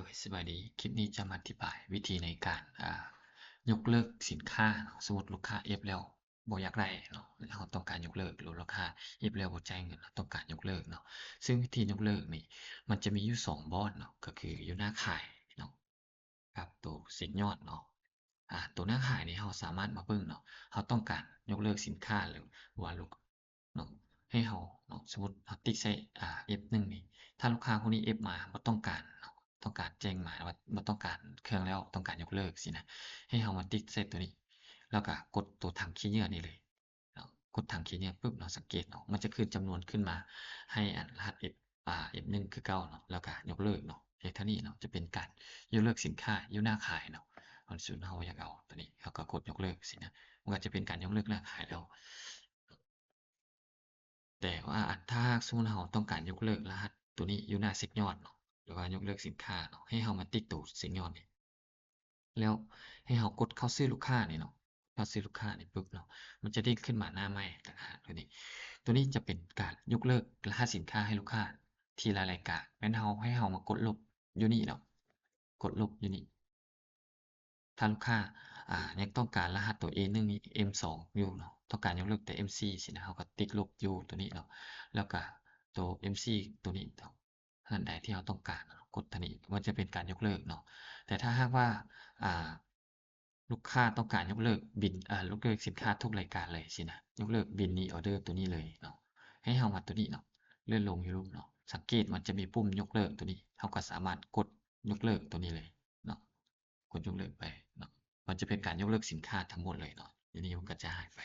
ໂດຍ ສະບາຍດີ ຄລິບນີ້ຈະມາອະທິບາຍວິທີໃນການ ອ່າ ຍົກເລີກສິນຄ້າເນາະ. ສົມມຸດລູກຄ້າເອັບແລ້ວບໍ່ຢາກໄດ້ເນາະ ເຮົາຕ້ອງການຍົກເລີກ ຫຼືລູກຄ້າເອັບແລ້ວບໍ່ຈ່າຍເງິນ ເຮົາຕ້ອງການຍົກເລີກເນາະ. ຊຶ່ງວິທີຍົກເລີກນີ້ ມັນຈະມີຢູ່ສອງບ່ອນເນາະ ກໍຄືຢູ່ໜ້າຂາຍເນາະ ກັບໂຕເຊັກຍອດເນາະ. ອາ ໂຕໜ້າຂາຍນີ້ເຮົາສາມາດມາເບິ່ງເນາະ ເຮົາຕ້ອງການຍົກເລີກສິນຄ້າ ຫຼືວ່າລູກ ເນາະ ໃຫ້ເຮົາເນາະ ສົມມຸດເຮົາຕິກໃສ່ ອາ ເອັບໜຶ່ງນີ້ ຖ້າລູກຄ້າຄົນນີ້ເອັບມາບໍ່ຕ້ອງການເນາະ ຕ້ອງການແຈ້ງມາວ່າບໍ່ຕ້ອງການເຄື່ອງແລ້ວ ຕ້ອງການຍົກເລີກຊີ້ນະ ໃຫ້ເຮົາມາຕິກໃສ່ໂຕນີ້ ແລ້ວກະກົດໂຕຖັງຂີ້ເຫຍື້ອນີ້ເລີຍເນາະ. ກົດຖັງຂີ້ເຫຍື້ອປຶບເນາະ ສັງເກດເນາະ ມັນຈະຂຶ້ນຈຳນວນຂຶ້ນມາໃຫ້ອັນລະຫັດເອັບ ອາ ເອັບໜຶ່ງຄືເກົ່າເນາະ ແລ້ວກະຍົກເລີກເນາະ. ເຮັດເທົ່ານີ້ເນາະ ຈະເປັນການຍົກເລີກສິນຄ້າຢູ່ໜ້າຂາຍເນາະ. ອັນສົມມຸດເຮົາຢາກເອົາໂຕນີ້ ເຮົາກໍກົດຍົກເລີກຊີ້ນະ ມັນກໍຈະເປັນການຍົກເລີກໜ້າຂາຍແລ້ວ. ແຕ່ວ່າອັນ ຖ້າຫາກສົມມຸດເຮົາຕ້ອງການຍົກເລີກລະຫັດໂຕນີ້ຢູ່ໜ້າເຊັກຍອດເນາະ ຫຼືວ່າຍົກເລີກສິນຄ້າເນາະ ໃຫ້ເຮົາມາຕິກໂຕເຊັກຍອດນີ້ ແລ້ວໃຫ້ເຮົາກົດເຂົ້າຊື່ລູກຄ້ານີ້ເນາະ. ເຂົ້າຊື່ລູກຄ້ານີ້ປຶບເນາະ ມັນຈະເດ້ງຂຶ້ນມາໜ້າໃໝ່ຕ່າງຫາກໂຕນີ້. ໂຕນີ້ຈະເປັນການຍົກເລີກລະຫັດສິນຄ້າໃຫ້ລູກຄ້າທີລະລາຍການ ແມ່ນເຮົາ ໃຫ້ເຮົາມາກົດລົບຢູ່ນີ້ເນາະ ກົດລົບຢູ່ນີ້. ຖ້າລູກຄ້າ ອາ ຍັງຕ້ອງການລະຫັດໂຕເອັມໜຶ່ງ ເອັມສອງຢູ່ເນາະ ຕ້ອງການຍົກເລີກແຕ່ເອັມສີ່ຊີ້ນະ ເຮົາກໍຕິກລົບຢູ່ໂຕນີ້ເນາະ ແລ້ວກໍໂຕເອັມສີ່ໂຕນີ້ເນາະ ອັນໃດທີ່ເຮົາຕ້ອງການເນາະ ກົດເທົ່ານີ້ ມັນຈະເປັນການຍົກເລີກເນາະ. ແຕ່ຖ້າຫາກວ່າ ອາ ລູກຄ້າຕ້ອງການຍົກເລີກບິນ ອາ ຍົກເລີກສິນຄ້າທຸກລາຍການເລີຍຊີ້ນະ ຍົກເລີກບິນນີ້ ອໍເດີໂຕນີ້ເລີຍເນາະ ໃຫ້ເຮົາມາໂຕນີ້ເນາະ ເລື່ອນລົງຢູ່ເນາະ ສັງເກດມັນຈະມີປຸ່ມຍົກເລີກໂຕນີ້ ເຮົາກໍສາມາດກົດຍົກເລີກໂຕນີ້ເລີຍເນາະ. ກົດຍົກເລີກໄປເນາະ ມັນຈະເປັນການຍົກເລີກສິນຄ້າທັງໝົດເລີຍເນາະ ດຽວນີ້ມັນກໍຈະຫາຍໄປ